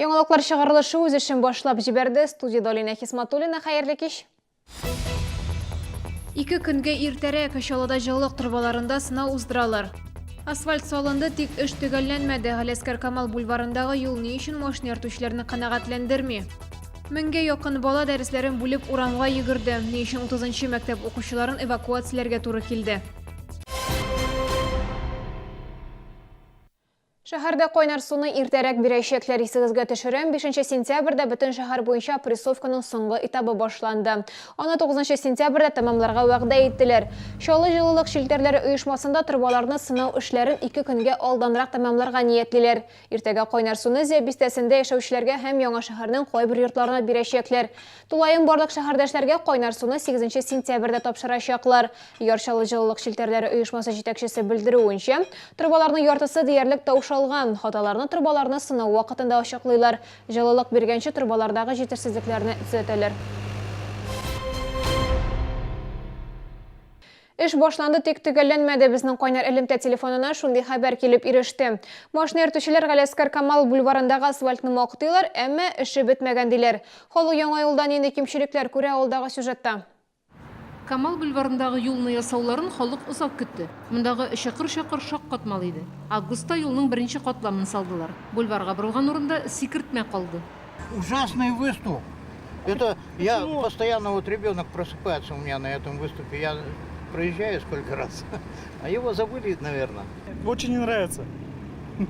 Яңалыклар чыгарылышы үз эшен башлап җибәрде. Студиядә Алинә Хисматуллина. Хәерле кич. Ике көнгә иртәрәк Чаллыда җылылык торбаларында сынау уздыралар. Асфальт салынды, тик эш төгәлләнмәде. Галиәскәр Камал бульварындагы юл ни өчен машина йөртүчеләрне канәгатьләндерми? Меңгә якын бала дәресләрен бүлеп урамга йөгерде. Ни өчен 30 нчы мәктәп укучыларын эвакуацияләргә туры килде? Шәһәрдә кайнар суны иртәрәк бирәчәкләр. Исегезгә төшерәм, 5 сентябрьдә бөтен шәһәр буенча опрессовканың соңгы этабы башланды. Аны 9 сентябрьдә тәмамларга вәгъдә иттеләр. Чаллы җылылык челтәрләре оешмасында торбаларны сынау эшләрен ике көнгә алданрак тәмамларга ниятлиләр. Иртәгә кайнар суны Зөя бистәсендә яшәүчеләргә һәм Яңа шәһәрнең кайбер йортларына бирәчәкләр. Тулаем барлык шәһәрдәшләргә кайнар суны 8 сентябрьдә тапшырачаклар. Яр Чаллы җылылык челтәрләре оешмасы җитәкчесе белдерүенчә, торбаларның яртысы диярлек таушалган. Хаталарны торбаларны сынау вакытында ачыклыйлар. Җылылык биргәнче торбалардагы җитешсезлекләрне төзәтәләр. Эш башланды, тик төгәлләнмәде. Безнең кайнар элемтә телефонына шундый хәбәр килеп иреште. Машина йөртүчеләр Галиәскәр Камал бульварындагы асфальтны мактыйлар, әмма эше бетмәгән, диләр. Халык яңа юлда нинди кимчелекләр күрә алдагы сюжетта. Камал бульварындагы юлны ясауларын халык озак көтте. Мондагы чокыр-чакыр шаккатмалы иде. Августта юлның беренче катламын салдылар. Бульварга борылган урында сикертмә калды. Ужасный выступ. Это я постоянно вот ребенок просыпается у меня на этом выступе. Я проезжаю сколько раз. А его забыли, наверное. Очень не нравится.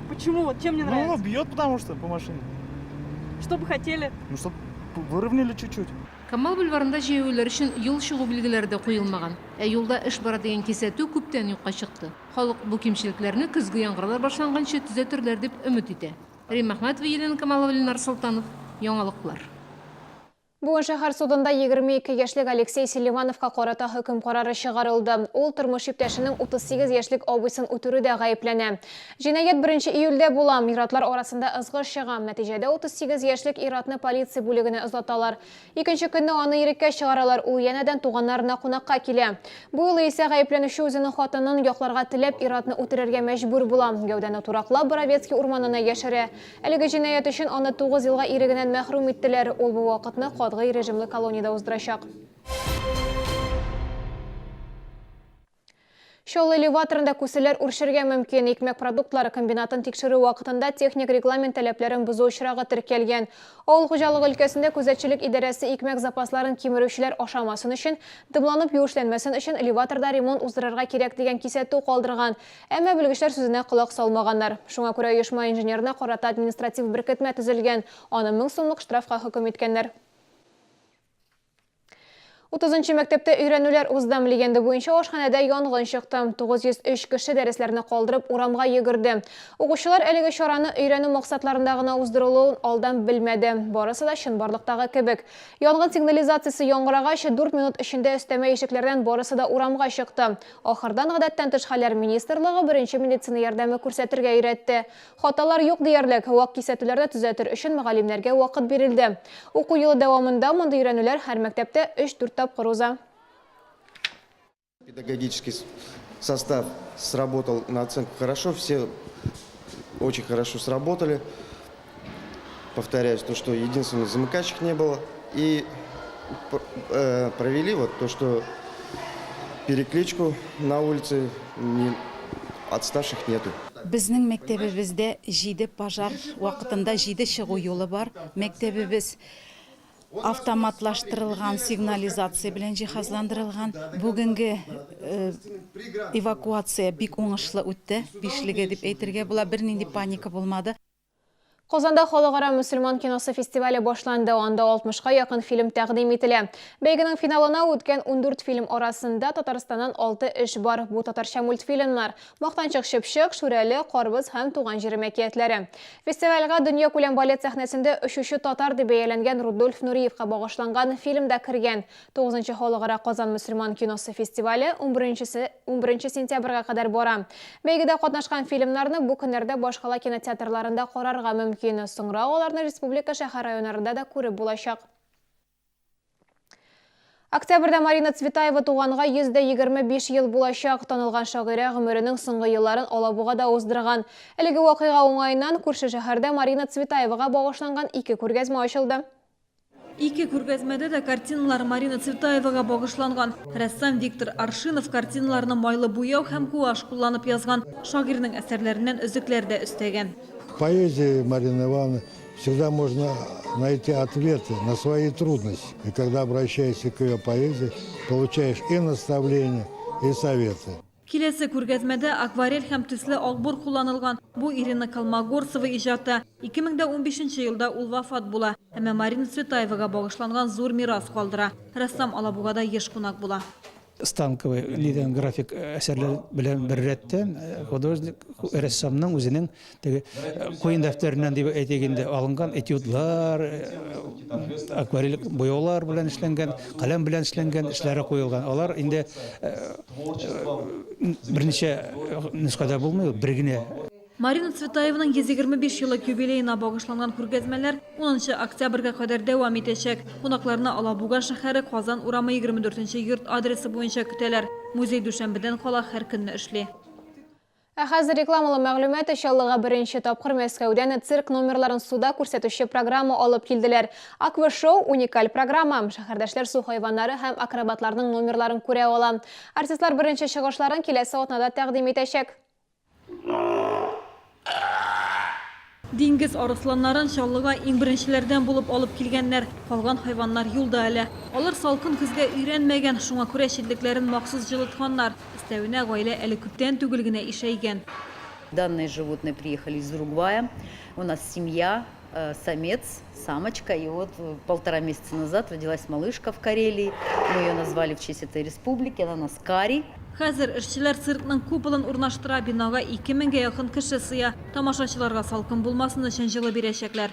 Почему? Вот чем не нравится? Ну, бьет потому что по машине. Что бы хотели? Ну, чтобы выровняли чуть-чуть. Камал бульварында җәяүлеләр өчен юл чыгу билгеләре дә куелмаган. Ә юлда эш бара дигән кисәтү күптән юкка чыкты. Халык бу кимчелекләрне көзге яңгырлар башланганчы төзәтерләр дип өмет итә. Римма Әхмәтова, Елена Камалова, Ленар Солтанов. Яңалыклар. Бүген шәһәр судында 22 яшьлек Алексей Селивановка карата хөкем карары чыгарылды. Ул тормыш иптәшенең 38 яшьлек абыйсын үтерүдә гаепләнә. Җинаять 1 июльдә була. Ир-атлар арасында ызгыш чыга. Нәтиҗәдә 38 яшьлек ир-атны полиция бүлегенә озаталар. Икенче көнне аны иреккә чыгаралар, ул янәдән туганнарына кунакка килә. Бу юлы исә гаепләнүче үзенең хатынын якларга теләп, ир-атны үтерергә мәҗбүр була. Гәүдәне тураклап, Боровецкий урманына яшерә. Әлеге җинаять өчен аны тугыз елга ирегеннән мәхрүм иттеләр. Ул бу вакытны катгый режимлы колониядә уздырачак. Чаллы элеваторында күселәр үрчергә мөмкин. Икмәк продуктлары комбинатын тикшерү вакытында техник регламент таләпләрен бозу очрагы теркәлгән. Авыл хуҗалыгы өлкәсендә күзәтчелек идарәсе икмәк запасларын кимерүчеләр ашамасын өчен, дымланып юешләнмәсен өчен элеваторда ремонт уздырырга кирәк дигән кисәтү калдырган. Әмма белгечләр сүзенә колак салмаганнар. Шуңа күрә оешма инженерына карата административ беркетмә төзелгән, аны 1000 сумлык штрафка хөкем иткәннәр. Утызынчы мәктәптә өйрәнүләр узды. Легенда буенча ашханәдә янгын чыкты. 903 кеше дәресләрне калдырып урамга йөгерде. Укучылар әлеге чараны өйрәнү максатларында гына уздырылуын алдан белмәде. Барысы да чынбарлыктагы кебек. Янгын сигнализациясе яңгырагач, дүрт минут эчендә өстәмә ишекләрдән барысы да урамга чыкты. Ахырдан Гадәттән тыш хәлләр министрлыгы беренче медицина ярдәме күрсәтергә өйрәтте. Хаталар юк диярлек, вак кисәтүләрне төзәтер өчен мөгаллимнәргә вакыт бирелде. Уку елы дәвамында мондый өйрәнүләр һәр мәктәптә өч-дүрт тапкыр уза. Педагогический состав сработал на оценку хорошо, все очень хорошо сработали. Повторяюсь, то, что единственное, замыкающих не было. И провели вот то, что перекличку на улице не, отставших нету. Безнең мәктәбебездә җиде пожар вакытында җиде чыгу юлы бар. Мәктәбебез автоматлаштырылган сигнализация белән җиһазландырылган. Бүгенге эвакуация бик уңышлы үтте, бишлеге дип әйтергә була, бернинди паника булмады. Казанда Халыкара мөселман киносы фестивале башланды. Анда 60-ка якын фильм тәкъдим ителә. Бәйгенең финалына үткән 14 фильм арасында Татарстаннан 6 эш бар. Бу татарча мультфильмнар, Мактанчык чыпчык, Шүрәле, Карбыз һәм Туган җирем әкиятләре. Фестивальгә дөньякүләм балет сәхнәсендә очучы татар дип бәяләнгән Рудольф Нуриевка багышланган фильм да кергән. Тугызынчы халыкара Казан мөселман киносы фестивале унберенчесе унберенче сентябрьгә кадәр бара. Бәйгедә катнашкан фильмнарны бу көннәрдә башкала кинотеатрларында карарга мөмкин. Соңрак аларны республика шәһәр-районнарында да күреп булачак. Октябрьдә Марина Цветаева туганга 125 ел булачак. Танылган шагыйрә гомеренең соңгы елларын Алабугада уздырган. Әлеге вакыйга уңаеннан күрше шәһәрдә Марина Цветаевага багышланган ике күргәзмә ачылды. Ике күргәзмәдә дә картиналар Марина Цветаевага багышланган. Рәссам Виктор Аршинов картиналарны майлы буяу һәм гуашь кулланып язган. Шагыйрьнең әсәрләреннән өзекләр дә өстәгән. В поэзии Марины Ивановны всегда можно найти ответы на свои трудности. И когда обращаешься к ее поэзии, получаешь и наставления, и советы. Киләсе күргәзмәдә акварель һәм төсле акбур кулланылган. Бу Ирина Колмогорцева иҗаты. 2015 елда ул вафат була. Әмма Марина Цветаевага багышланган зур мирас калдыра. Рәссам Алабугада еш кунак була. Станковый нидән график әсәрләр белән беррәттән художник рәссамның үзенең теге куен дәфтәреннән дип әйтик инде алынган этюдлар, акварель буяулар белән эшләнгән, каләм белән эшләнгән эшләре куелган. Алар инде берничә нөсхәдә булмый, бер генә. Марина Цветаеваның 125 еллык юбилеена багышланган күргәзмәләр 10 октябрьгә кадәр дәвам итәчәк. Кунакларны Алабуга шәһәре Казан урамы 24 нче йорт адресы буенча көтәләр. Музей дүшәмбедән кала һәр көнне эшли. Ә хәзер рекламалы мәгълүмат. Чаллыга беренче тапкыр Мәскәүдән цирк номерларын суда күрсәтүче программа алып килделәр. Аквашоу, уникаль программа. Шәһәрдәшләр су хайваннары һәм акробатларның номерларын күрә ала. Артистлар беренче чыгышларын киләсе атнада тәкъдим итәчәк. Диңгез арысланнарын Чаллыга иң беренчеләрдән булып алып килгәннәр. Калган хайваннар юлда әле. Алар салкын көзгә өйрәнмәгән, шуңа күрә читлекләрен махсус җылытканнар. Өстәвенә, гаилә әле күптән түгел генә ишәйгән. Данные животные приехали из Уругвая. У нас семья, самец, самочка. И вот полтора месяца назад родилась малышка в Карелии. Мы ее назвали в честь этой республики. Она у нас Кари. Хәзер эшчеләр циркның куполын урнаштыра, бинага 2000 гә якын кеше сыя. Тамашачыларга салкын булмасын өчен җылы бирәчәкләр.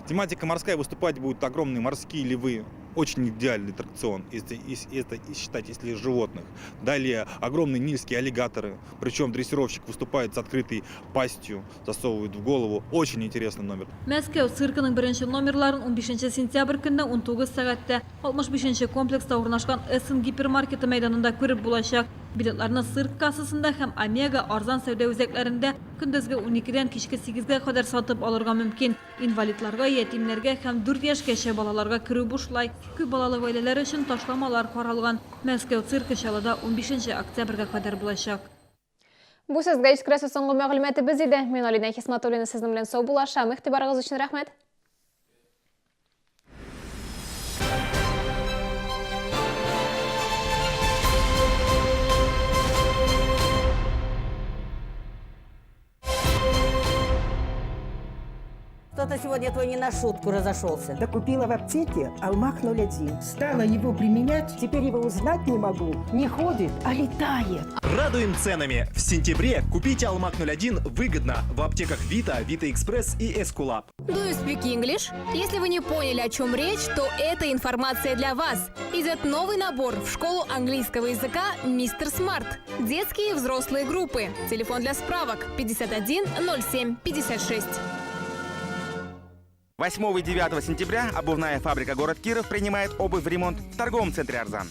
Тематика морская, выступать будут огромные морские львы. Очень идеальный аттракцион, если это считать, если животных. Далее огромные нильские аллигаторы. Причем дрессировщик выступает с открытой пастью, засовывает в голову. Очень интересный номер. Мәскәү циркының беренче номерларын 15 сентябрь көнне 19 сәгатьтә 65 комплекста урнашкан Эссен гипермаркеты мәйданында күреп булачак. Билетларны цирк кассасында һәм Омега арзан сәүдә үзәкләрендә көндезге 12-дән кичке 8-гә кадәр сатып алырга мөмкин. Инвалидларга, ятимнәргә һәм 4 яшькәчә балаларга керү бушлай. Күп балалы гаиләләр өчен ташламалар каралган. Мәскәү циркы Чаллыда 15 октябрьгә кадәр булачак. Бу сезгә искрәсе соңгы мәгълүматыбыз иде. Мин Алина Хисматуллина сезнең белән саубуллашам. Игътибарыгыз өчен рәхмәт. Кто-то сегодня твой не на шутку разошелся. Да купила в аптеке Алмах 01. Стала его применять, теперь его узнать не могу. Не ходит, а летает. Радуем ценами. В сентябре купите Алмак 01 выгодно в аптеках Вита, Вита Экспресс и Эскулап. Do you speak English? Если вы не поняли, о чем речь, то эта информация для вас. Идет новый набор в школу английского языка «Мистер Смарт». Детские и взрослые группы. Телефон для справок 51 07 56. 8 и 9 сентября обувная фабрика «Город Киров» принимает обувь в ремонт в торговом центре «Арзан».